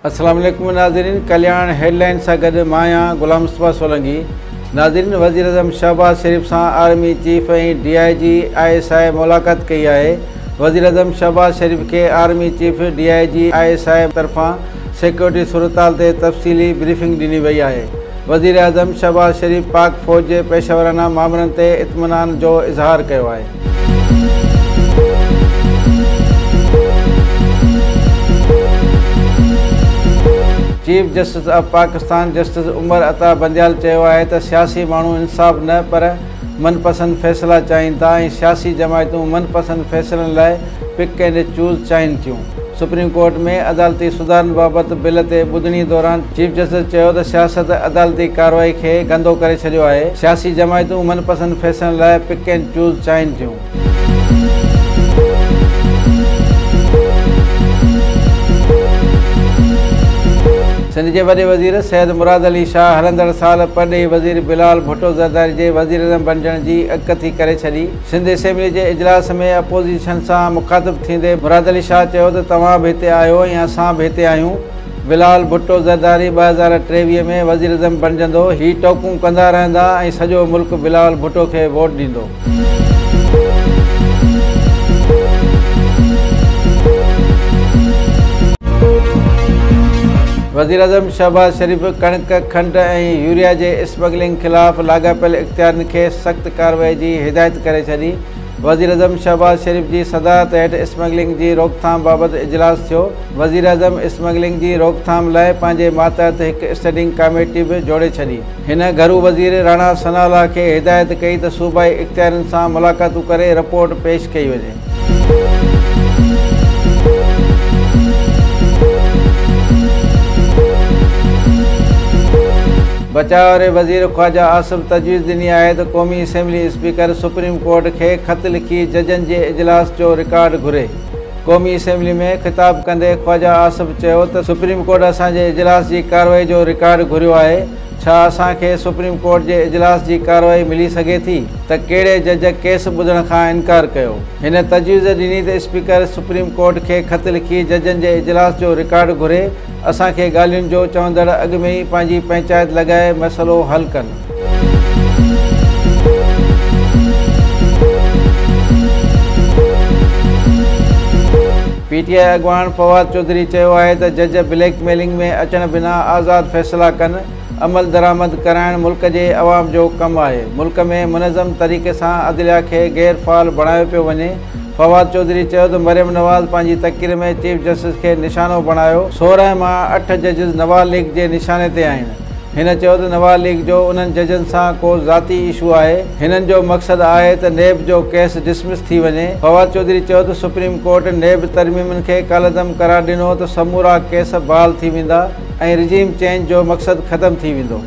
السلام عليڪم ناظرين، ڪلياڻ هيڊلائن سان گڏ مان آهيان غلام مصطفيٰ سولنگي. ناظرين، وزيراعظم شهباز شريف سان army chief ۽ D I G I S I ملاقات ڪئي آهي. وزيراعظم شهباز شريف کي army chief, D I G I S I طرفان سيڪيورٽي صورتحال تي تفصيلي بريفنگ ڏني وئي آهي. وزيراعظم شهباز شريف پاڪ فوج جي پيشورانه مامرن تي اطمينان جو اظهار ڪيو آهي. Chief justice of Pakistan justice Umar Ata Bandial چيو آهي ته سياسي ماڻهو انصاف نه پر من پسند فيصلا چاهين ٿا ۽ سياسي جماعتون من پسند فيصلن لاء پڪ اينڊ چوز چاهين ٿيون. سپريم ڪورٽ ۾ عدالتي سڌارن بابت بل تي ٻڌڻي دوران چيف جسٽس چيو ته سياست عدالتي ڪارروائي کي گندو ڪري ڇڏيو آهي، سياسي جماعتون من پسند فيصلن لاء پڪ اينڊ چوز چاهين ٿيون. سنڌ جي وڏي وزير سيد مراد علي شاهه هلندڙ سال پرڏيهي وزير بلاول ڀٽو زرداري جي وزيراعظم بڻجڻ جي اڳڪٿي ڪري ڇڏي. سنڌ اسيمبلي جي اجلاس ۾ اپوزيشن سان مخاطب ٿيندي مراد علي شاهه چيو ته توهان به هتي آهيو ۽ اسان به هتي آهيون، بلاول ڀٽو زرداري 2023 ۾ وزيراعظم بڻجندو، هي ٽوڪون ڪندا رهندا ۽ سڄو ملڪ بلاول ڀٽو کي ووٽ ڏيندو. وزيراعظم شهباز شريف ڪڻڪ، کنڊ ۽ يوريا جي اسمگلنگ خلاف لاڳاپيل اختيارين کي سخت ڪارروائي جي هدايت ڪري ڇڏي. وزيراعظم شهباز شريف جي صدارت هيٺ اسمگلنگ جي روڪٿام بابت اجلاس ٿيو. وزيراعظم اسمگلنگ جي روڪٿام لاء پنهنجي ماتحت هڪ اسٽينڊنگ ڪاميٽي به جوڙي ڇڏي. هن گهرو وزير راڻا ثناء الله کي هدايت ڪئي ته صوبائي اختيارين سان ملاقاتون ڪري رپورٽ پيش ڪئي وڃي. بچاء واري وزير خواجه آصف تجويز ڏني آهي ته قومي اسيمبلي اسپيڪر سپريم ڪورٽ کي خط لکي ججن جي اجلاس جو رڪارڊ گهري. قومي اسيمبلي ۾ خطاب ڪندي خواجه آصف چيو ته سپريم ڪورٽ اسان جي اجلاس جي ڪارروائي جو رڪارڊ گهريو آهي، ڇا اسان کي سپريم ڪورٽ جي اجلاس جي ڪارروائي ملي سگهي ٿي ته ڪهڙي جج ڪيس ٻڌڻ کان انڪار ڪيو؟ هن تجويز ڏني ته اسپيڪر سپريم ڪورٽ کي خط لکي ججن جي اجلاس جو رڪارڊ گهري، اسان کي ڳالهين جو چوندڙ اڳ ۾ ئي پنهنجي پنچائت لڳائي مسئلو حل ڪن. پي ٽي آء اڳواڻ فواد چوڌري چيو آهي ته جج بليڪ ميلنگ ۾ اچڻ بنا آزاد فيصلا ڪن، عمل درآمد ڪرائڻ ملڪ جي عوام جو ڪم آهي، ملڪ ۾ منظم طريقي سان عدليه کي غير فعال بڻايو پيو وڃي. فواد چوڌري چيو ته مريم نواز پنهنجي تقرير ۾ چيف جسٽس کي نشانو بڻايو، 16 مان 8 ججز نواز ليگ جي نشاني تي آهن. هن چيو ته نواز ليگ جو انهن ججن سان ڪو ذاتي اشو آهي، هنن جو مقصد آهي ته نيب جو ڪيس ڊسمس ٿي وڃي. فواد چوڌري چيو ته سپريم ڪورٽ نيب ترميمن کي ڪالعدم قرار ڏنو ته سمورا ڪيس بحال ٿي ويندا ۽ رجيم چينج جو مقصد ختم ٿي ويندو.